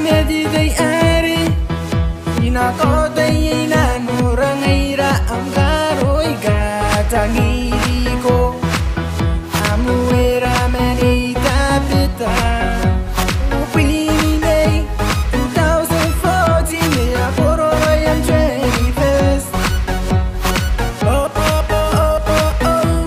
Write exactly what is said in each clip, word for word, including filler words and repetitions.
Meti tei are, I na kaotai I na nora ngaira am karo aika tangiriko. Am uera ma Nei Tabita. Ubwini Mei two thousand fourteen, e a kororaoi am twenty-first. Oh, oh, oh, oh, oh, oh.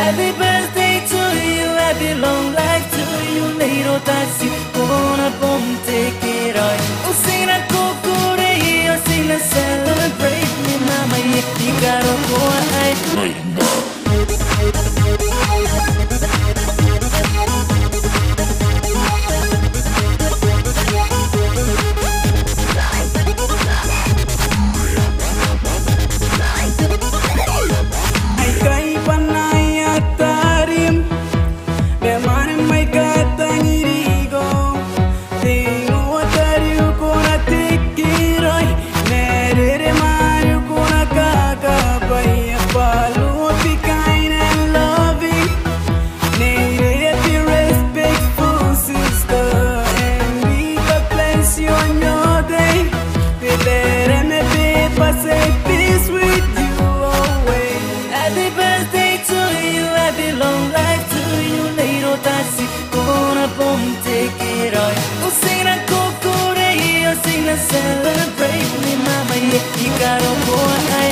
Happy birthday to you, happy long life to you, Nei Rotati, ko na bong tekeraoi. Ao ti na kukurei, ao ti na celebrate ni mama, e, I karokoa ae. Aikai bwanaaia tarim, ma mwaane mai katangiriko. Te ingoa tariu ko na tekeraoi, ma reremariu ko na kakabwaia. Bwa you are kind and loving. Nei Rere, be respectful sister, and may God bless you on your day. Be better, may be, but say peace with you always. Happy birthday to you, happy long life to you, Nei Rotati, ko na bong tekeraoi. Ao ti na kukurei, ao ti na celebrate ni mama, e, I karokoa ae.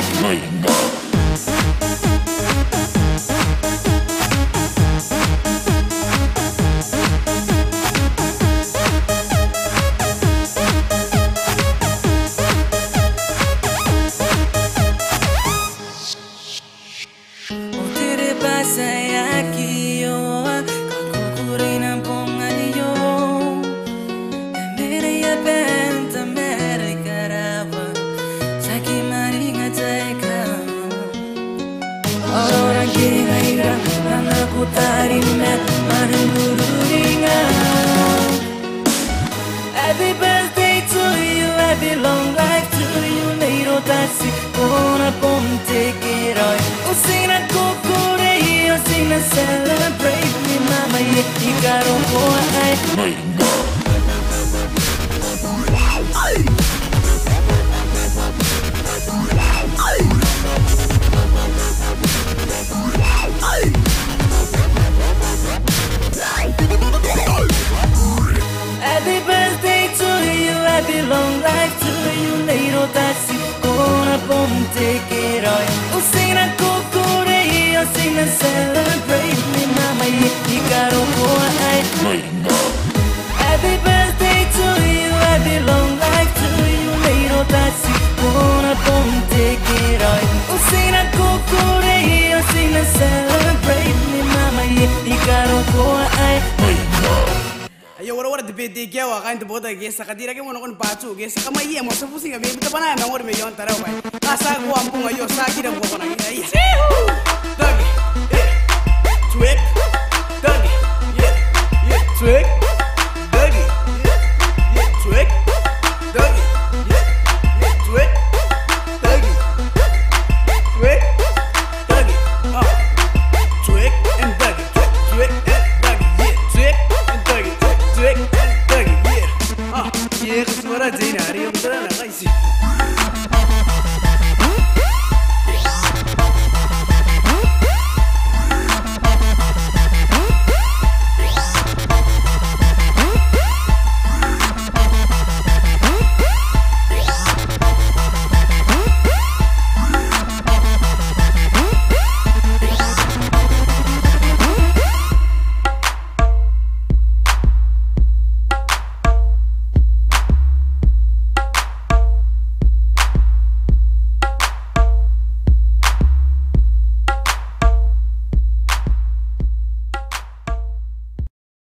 Ao te rebwati ae aki ioa, kakukurei n am bong aio. E mena ia benta mera i karawa, tiaki maninga taeka. Ao rangke ngaira, nanga ko tarin ma, mwaane n ururinga. Happy birthday to you, happy long life to you, Nei Rotati, ko na bong tekeraoi. Ao ti na kukurei, ao ti na celebrate ni mama, e, I karokoa ae. Happy birthday to you, happy long life to you, Nei Rotati, ko na bong tekeraoi. Ao ti na kukurei, ao ti na celebrate ni mama, e, I karokoa ae. Happy birthday to you, happy long life to you, Nei Rotati, ko na bong tekeraoi. Ao ti na kukurei, ao ti na celebrate ni mama, e, I karokoa ae. Aio warawara te birthday ke ao kaain te botaki ke, ti a katirake moa nakon part two ke, ti a kamaiia moa, ti a bubuti ngkai mai buta bwanaa ae mangori mai aon Tarawa bwa e a tia ko am bong aio, ti a kira buakona. Ia, ia. Tagi.